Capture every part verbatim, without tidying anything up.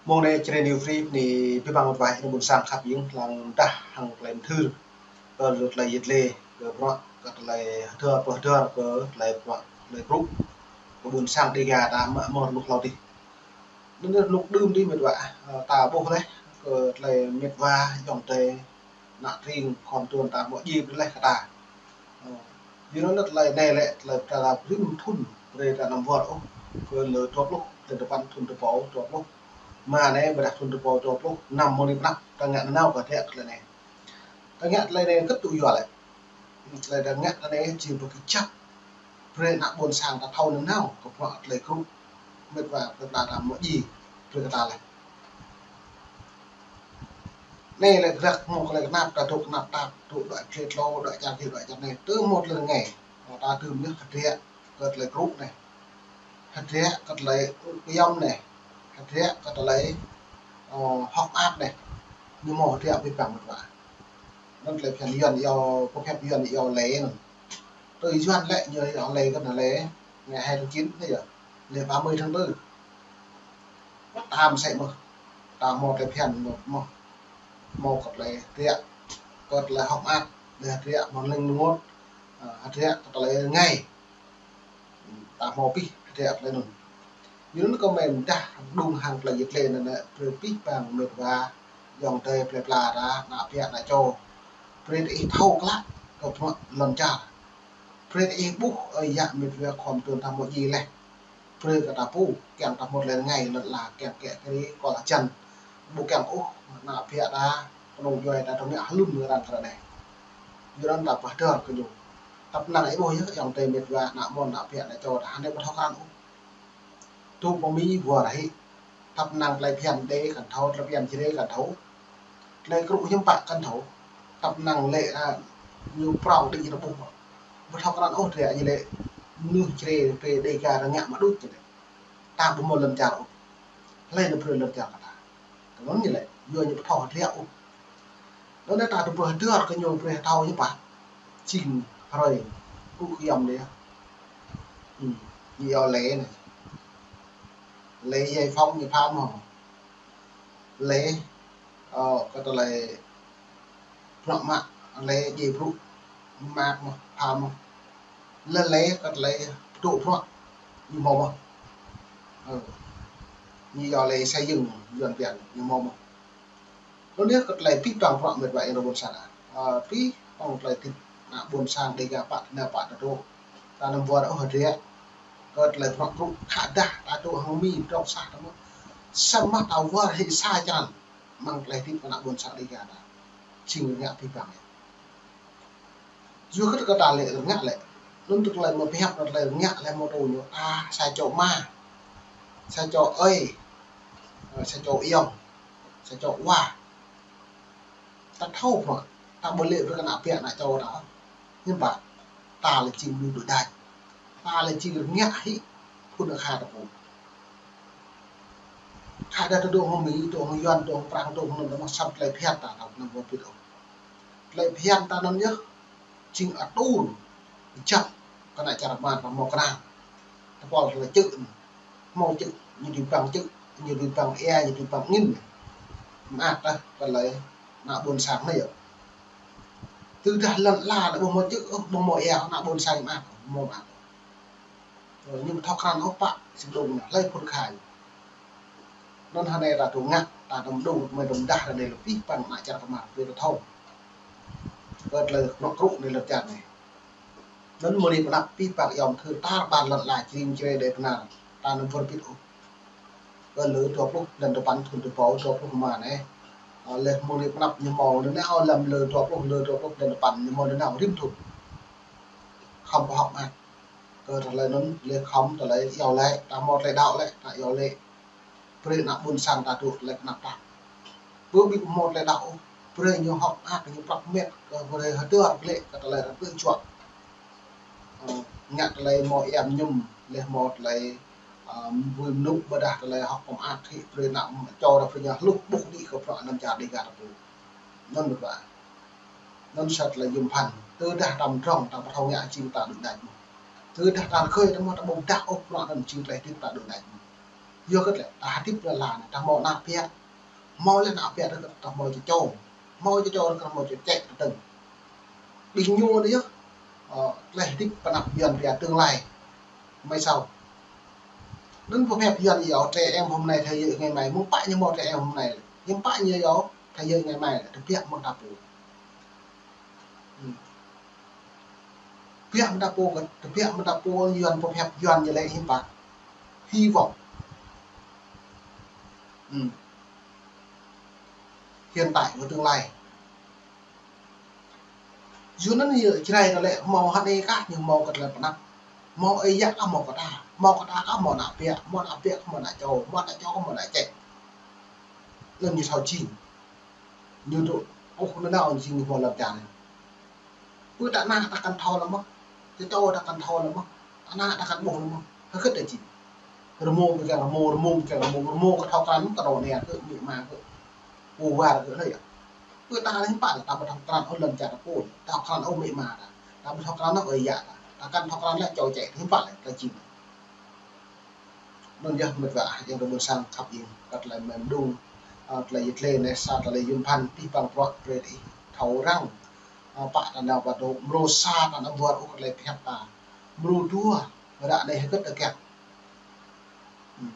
Mông anai Jrai New Free bơni abih bang mĕt wa ƀôn sang khăp ing lăng dah hăng tơlơi mơthưr kơ tơlơi yit lê kơ bruă kơ tơlơi hơdơr pơhơdơr kơ tơlơi bruă tơlơi krŭ kơ ƀôn sang Dêga ta mă mơ̆ rơnŭk hlâo dih. Anŭn rơnŭk đưm dih mĕt wa, ơ, ta ƀuh laih kơ tơlơi mĕt wa ayŏng adơi ană tring khua mơtuan ta mơ̆ djai brơi laih kơ ta. Ơ, yua anŭn tơlơi anai lĕ tơlơi ta rĭm thŭn brơi ta anăm wơr ôh, kơ lơ dua pluh, tơlơi tơpăn thŭn dua rơbâo dua pluh rơma anai, ƀôdah thŭn dua rơbâo dua pluh năm mơ̆ng anai pơ anăp ta ngă nanao kơ hơdră tơlơi anai. Ta ngă tơlơi anai kơt tŭ yua lĕ. Tơlơi ta ngă tơlơi anai jing pơkơjăp brơi ană ƀôn sang ta thâo nanao kơ bruă tơlơi krŭ mĕt wa kơ ta ta mơ̆ djai brơi kơ ta laih. Anai lĕ grăk mơ̆ kơ lĕ kơnap ta dŏ kơnap tap, dŏ đuaĭ kơtlo, đuaĭ čar kơ đuaĭ čar anai. Tơl mơ̆ tơlơi rơngai, ta tơm yơh hơdră kơ tơlơi krŭ anai. Hơdră kơ tơlơi kơyăm anai. Hơdră kơ tơlơi, ơ, hŏk mơak anai. Ñu mơ̆ hơdră abih bang mĕt wa. Anŭn tơlơi phiăn Yuan iâu, pơphĕp Yuan iâu lĕ anŭn. Tui Yuan lĕ ñu iâu lĕ kơ anŭn lĕ ngày hai tháng chín anai yơh. Lĕ ba mươi tháng tư. Ta mơsĕ mơ̆. Ta mơ̆ tơlơi phiăn mơ̆, mơ̆. Mơ̆ kơ tơlơi hơdră, kơ tơlơi hŏk mơak, tơlơi hơdră mơ̆ng leng rơngot, ơ, hơdră kơ tơlơi rơngai. Ta mơ̆ pih hơdră tơlơi anŭn. Yua anŭn kơ mĕt wa dah đung hăng tơlơi yit lê anŭn lĕ brơi abih bang mĕt wa ayŏng adơi plơi pla ta, ană ƀă ană čô. Brơi ta ih thâo klă kơ bruă lŏn čar. Brơi ta ih ƀuh ơi yă mĕt wa khua mơtuan ta mơ̆ djai laih. Brơi kơ ta pô, kiăng ta mơ̆ tơlơi rơngai lŏn ala, kiăng kĕ kơri kol hơjăn. Ƀu kiăng ôh ană ƀă ta, kơnung djuai ta tơngia hlŭn răng kơ ră anai. Yua anŭn ta pơhơdơr kơ ñu. Tăp năng ih ƀuh yơh, ayŏng adơi mĕt wa, ană mơ̆n, ană ƀă, ană čô ta, hơnai ƀu thâo krăn ôh. Tŭ pơ Mi wơr hĭ. Tăp năng tơlơi phiăn Đê kăn thâo, tơlơi phiăn Jrai kăn thâo. Tơlơi krŭ hiư̆m pă kăn thâo. Tăp năng lĕ, a, ñu prong đĭ ñu ƀuh. Ƀu thâo krăn ôh, drơi ñu lĕ mơnuih Jrai pơ Dêga rơngiă mă đôč ñu lĕ. Ta ƀu mơ̆ lŏn čar ôh. Hlơi ñu brơi lŏn čar kơ ta. Kơ anŭn ñu lĕ, yua ñu ƀu thâo hơdră ôh. Anŭn ta tŭ pơhơdơr kơ ñu brơi thâo ñu pă. Jing hrơi, ƀu kơyăm lĕ. Hm, ñu iâu lĕ anai. Lĕ Giải Phóng ñu pha mơ̆. Lĕ, ơ, kơ tơlơi bruă mă, lĕ djai bruă mă mơ̆, pha mơ̆. Lĕ lĕ kơ tơlơi pơdŏ bruă ñu mơ̆ mơ̆. Ơ, ñu iâu lĕ xây dựng Yuan phiăn ñu mơ̆ mơ̆. Anŭn yơh kơ tơlơi abih bang bruă mĕt wa ih rơbun sana. Ơ, abih bang tơlơi hơdip ană ƀôn sang Dêga pă tơnah pă tơdŏ. Ta anăm wơr ôh hơdră kơ tơlơi bruă krŭ khă dah ta dŏ hăng Mi trong sah ta mơ̆. Samơ̆ ta wơr hĭ sa črăn amăng tơlơi hơdip ană ƀôn sang Dêga ta. Jing rơngiă abih bang yơh. Yua kơ ta lĕ rơngiă lĕ. Anŭn tơlơi mơ̆ pơhiăp tơlơi rơngiă lĕ mơ̆ tŭ ñu ta sa čô ama. Sa čô ơi. Ơ, sa čô ayŏng. Sa čô wa. Ta thâo bruă, ta ƀu lĕ brơi kơ ană ƀă ană čô ta. Hiư̆m pă, ta lĕ jing mơnuih đuaĭ đač. Ta lĕ jing rơngiă hĭ phŭn akha ta pô. Khă dah ta dŏ hăng Mi, dŏ hăng Yuan, dŏ hăng Prăng, dŏ hăng anŭn ta mơ̆ sat tơlơi phiăn ta, ta anăm wơr bĭt ôh. Tơlơi phiăn ta anŭn yơh, jing atur, jăp, kơ ană čar Mơar ta mơ̆ kơnang. Tơpul tơlơi čư̆ anai. Hmâo čư̆, ñu dưi păng čư̆, ñu dưi păng ia, ñu dưi păng angin. Mơak tah tơlơi ană ƀôn sang anai yơh. Tơdah lŏn ala lĕ ƀu hmâo čư̆, ƀu hmâo ia, ană ƀôn sang mơak, hmâo mơak. Ơ, ñu ƀu thâo krăn ôh pă, sĭt đung anai, hlơi phŭn khai. Anŭn hơnai ta tŭ ngă, ta tŭ mơđung, mơi tŭ mơdah, hơnai lĕ abih bang ană čar Mơar, brơi ta thâo. Kơ tơlơi krŭ anai lŏn čar anai. Anŭn mơ̆ng anai pơ anăp abih bang ayŏng adơi tar ƀar lŏn ala jing Jrai đe pơnar. Ta anăm wơr bĭt ôh. Kơ lơ dua pluh, blan tơpăn thŭn dua rơbâo dua pluh rơma anai. Ơ, leh mơ̆ng anai pơ anăp ñu hmâo, anŭn anai ơ lăm lơ dua pluh, lơ dua pluh, blan tơpăn ñu hmâo, anŭn anai rĭm thŭn. Khŏm pơhŏk mơak. Kơ tơlơi anŭn, leh khŏm tơlơi iâu laĭ, ta hmâo tơlơi đaŏ lĕ, ta iâu laĭ. Brơi ană ƀôn sang ta dŏ tơlơi kơnap tah. Ƀu ƀu hmâo tơlơi đaŏ ôh. Brơi ñu hŏk mơak, ñu prăp met, kơ brơi hơdơr glaĭ kơ tơlơi rơkơi juă. Ơ, ngă tơlơi hmâo ia mơñum, leh hmâo tơlơi, ơ, bui mơnŭ ƀôdah tơlơi hŏk pơmơak hĭ brơi ană čô ta brơi ñu hluh ƀuh đĭ kơ bruă lŏn čar Dêga ta pô. Anŭn mơ̆ wa. Anŭn sa tơlơi yôm phăn. Tơdah ta mơdrŏng, ta ƀu thâo ngă jing ta đuaĭ đač mơ̆n. Tơdah ta rơkơi ta mơ̆ ta ƀu dah ôh bruă anŭn jing tơlơi hơdip ta đuaĭ đač mơ̆n. Yua kơ tơlơi ta hơdip lĕ lăn anai, ta hmâo ană ƀiă. Hmâo lĕ ană ƀiă rơkâo ta hmâo čơčô. Hmâo čơčô rơkâo ta hmâo čơčĕ kơtơ̆ng. Ƀing ñu anai yơh, ơ, tơlơi hơdip pơanăp Yuan ƀiă tương lai mai sau. Anŭn pơhiăp Yuan iâu trẻ em hôm nay thế giới ngày mai, mơ̆ng pă ñu hmâo trẻ em hôm nay, hiư̆m pă ñu iâu thế giới ngày mai, tơbiă mơ̆ng ta pô. Hmm. Tơbiă mơ̆ng ta pô kơ, tơbiă mơ̆ng ta pô Yuan pơhiăp Yuan ñu lĕ hiư̆m pă. Hy vọng. Hmm. Hiện tại và tương lai. Yua anŭn yơh Jrai ta lĕ hmâo hă anai kah ñu hmâo kơ tơlơi pơanăp. Hmâo ơi yă kah hmâo kơ ta. Hmâo kơ ta kah hmâo ană ƀiă, hmâo ană ƀiă kah hmâo ană čô, hmâo ană čô kah hmâo ană čĕ. Anŭn ñu thâo jing. Ñu dŏ, ôh, anŭn nao jing ñu hmâo lăm čar anai. Pơ ta ană ta kăn thâo lăm mơ̆n. Čơčô ta kăn thâo lăm mơ̆n. Ană ta kăn ƀuh lăm mơ̆n. Hơget ta jing. Rơmô pơ kiăng rơmô, rơmô pơ kiăng rơmô, rơmô kơ thâo krăn kơ rô ne kơ amĭ ama kơ. Pô war kơ anai yơh. Pơ ta anai hiư̆m pă ta ƀu thâo krăn ôh lŏn čar ta pô. Ta thâo krăn ôh amĭ ama ta. Ta ƀu thâo krăn ôh ơi yă ta. Ta kăn thâo krăn lĕ čô čĕ hiư̆m pă lĕ ta jing. Anŭn yơh mĕt wa ayŏng adơi ƀôn sang khăp ing, kơ tơlơi mơ̆ng mơđung, ơ, tơlơi yit lĕ anai sa tơlơi yôm phăn pih păng bruă brơi ih thâo răng, ơ, pă ta nao pơ dŏ, mrô sa ta anăm wơr ôh kơ tơlơi pơhiăp ta. Mrô dua, ră anai hơget ta kiăng. Hmm.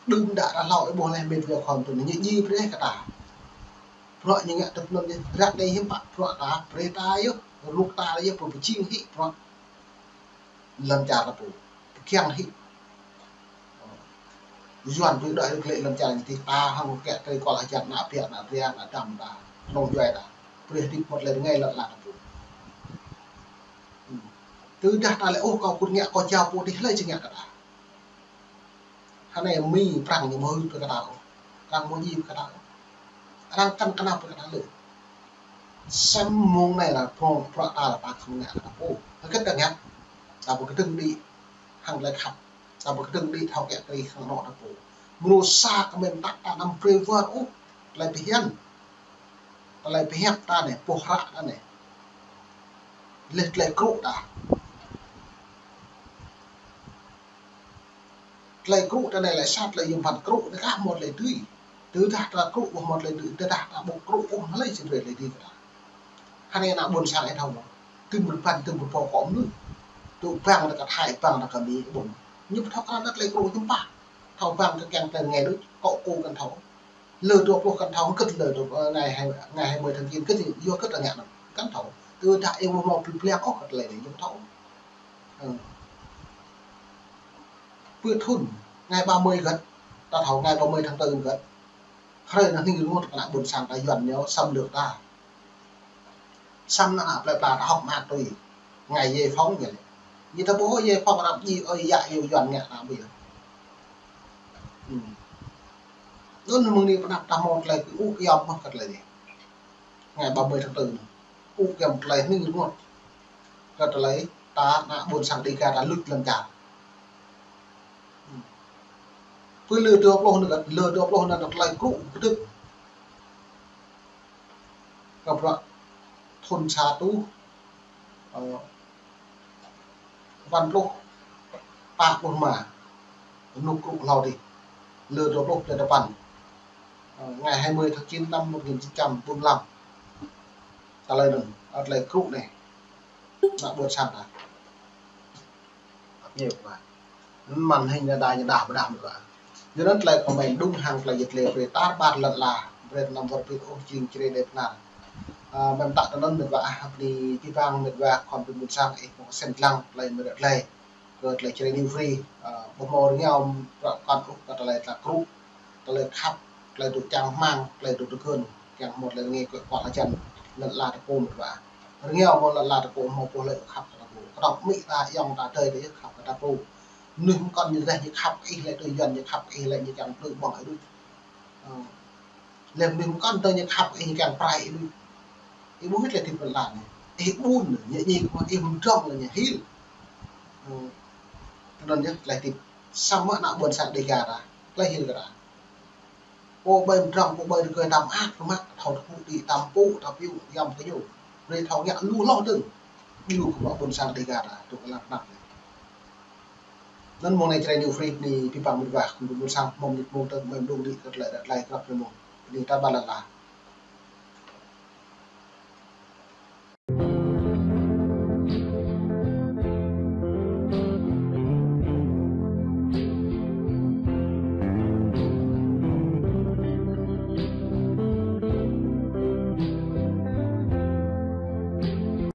Đưm đă ta hlâo ih ƀuh lĕ mĕt wa khŏm tui anai ñu djai brơi kơ ta. Bruă ñu ngă tui anŭn yơh, ră anai hiư̆m pă bruă ta, brơi ta yơh, rơnŭk ta yơh, pơpơjing hĭ bruă. Lŏn čar ta pô. Pơkiăng hĭ. Yuan tui đuaĭ rơklĕ lŏn čar ñu tih ta hăng kiăng kơ kol hơjăn ană ƀiă ană tria ană dăm ta. Kơnơ̆ng djuai ta. Brơi hơdip mơ̆t lĕ rơngai lŏn la ta pô. Hmm. Tơdah ta lĕ ôh kâo kŭn ngă kâo jao pô tih hlơi či ngă kơ ta. Hơnai Mi Prăng ñu ƀu hưp brơi kơ ta ôh. Arăng ƀu djai brơi kơ ta ôh. Arăng kăn kơnăl brơi kơ ta lơi. Sem mông anai la prong prong ta la ta khŏm ngă kơ ta pô. Hơget ta ngă. Ta ƀu kơdơ̆ng đĭ hăng tơlơi khăp. Ta ƀu kơdơ̆ng đĭ thâo kiăng kơ ih hăng anŏ ta pô. Mrô sa kơ mĕn ta ta anăm brơi wơr ôh tơlơi pơhiăp. Tơlơi pơhiăp ta anai, boh hră ta anai. Lĕ tơlơi krŭ ta. Tơlơi krŭ ta anai lĕ sa tơlơi yôm phăn krŭ anai kah hmâo tơlơi dưi. Tơdah ta krŭ ƀu hmâo tơlơi dưi, tơdah ta ƀu krŭ ôh hlơi či brơi tơlơi dưi kơ ta. Hơnai ană ƀôn sang ih thâo mơ̆n. Tơm rơbăn tơm rơbâo kơ mơnuih. Tŭ bang ta kơ Thái, bang ta kơ Mi ƀuh. Ñu ƀu thâo krăn tơlơi krŭ hiư̆m pă. Thâo bang kơ kiăng tơlơi rơngai đôč, kơ kâo kăn thâo. Lơ dua pluh kăn thâo, hơget lơ dua, ơ, ngày hai, ngày hai mươi tháng chín hơget yua hơget ta ngă anŭn. Kăn thâo. Tơdah ih ƀu hmâo pơblang ôh kơ tơlơi anai, ih ƀu thâo. Ơ. Pơ thun, ngày ba mươi hơget, ta thâo ngày ba mươi tháng tư hơget. Hrơi anai hning rơngot kơ ană ƀôn sang ta Yuan ñu xâm lược ta. Samơ̆ ană plơi pla ta hŏk mơak tui. Ngày giải phóng ñu lĕ. Ñu ta ƀu giải phóng rap djai ơi yă iâu Yuan ngă ta ƀu yơh. Hmm. Anŭn mơ̆ng anai pơanăp ta hmâo tơlơi kơ uk yom mơ̆n kơ tơlơi anai. Ngày ba mươi tháng tư anai. Uk yom tơlơi hning rơngot. Kơ tơlơi ta ană ƀôn sang Đêga ta luč lŏn čar. Hmm. Pơ lơ dua pluh anai, lơ dua pluh anai tơlơi krŭ kơdơ̆k. Kơ bruă thun sa rơtuh, ơ, wăn pluh, pă pluh rơma, rơnŭk krŭ hlâo adih, lơ dua pluh tơlơi tơpăn, ơ, ngày hai mươi tháng chín năm một nghìn chín trăm bốn mươi lăm. Tơlơi anŭn, ơ, tơlơi krŭ anai, ană ƀôn sang ta. Ñu pơkă. Màn hình ñu đa, ñu đa pơdah mơ̆n pơkă. Yua anŭn tơlơi kơ mĕn mơđung hăng tơlơi yit lĕ brơi tar ƀar lŏn la, brơi anăm wơr bĭt ôh jing Jrai đe pơnar. Ơ, mĕn mơta tui anŭn mĕt wa ah, bơni abih bang mĕt wa khŏm tui ƀôn sang ih mơ̆ng sen lăng tơlơi mĕt wa tơlơi. Kơ tơlơi Jrai New Free, ơ, ƀu hmâo rơngiao prăk kăn ôh kơ tơlơi ta krŭ. Tơlơi khăp, tơlơi dŏ čang rơmang, tơlơi dŏ tơgŭn, kiăng hmâo tơlơi rơngai kơ kol hơjăn lŏn la ta pô mĕt wa. Rơngiao mơ̆ng lŏn la ta pô hmâo ƀuh lĕ khăp kơ ta pô. Kơnơ̆ng amĭ ta, ayŏng ta, adơi ta yơh khăp kơ ta pô. Mơnuih mơkŏn ñu rơngai ñu khăp kơ ih lĕ tui Yuan, ñu khăp kơ ih lĕ ñu kiăng plư ƀơ̆ng ih đôč. Ơ. Lĕ mơnuih mơkŏn tơ ñu khăp kơ ih ñu kiăng prai ih đôč. Ih ƀu hơget lĕ tĭp lŏn la anai. Ih ƀun, ñu djai kơ ih mơdrŏng lĕ ñu hil. Ơ. Tui anŭn yơh tơlơi tĭp. Samơ̆ ană ƀôn sang Đêga ta, tơlơi hil kơ ta. Pô ƀai mơdrŏng, pô ƀai rơgơi ta mơak, mơak, thâo tơpŭ đĭ ta pŭ, ta pơyŭ, yom kơ ñu. Brơi thâo ngă lu hloh dơ̆ng. Lu kơ bruă ƀôn sang Đêga ta, tŭ kơ lăng pơnăp. Anŭn mơ̆ng anai Jrai New Free bơni abih bang mơnuih wa, kơ mơnuih ƀuôn sang, mơ̆ng mơnuih mơ̆ng tơ̆ng, mơ̆ng mơnuih đĭ, kơ tơlơi, tơlơi, kơ mơnuih mơ̆ng. Bơni ta ƀă lăn la.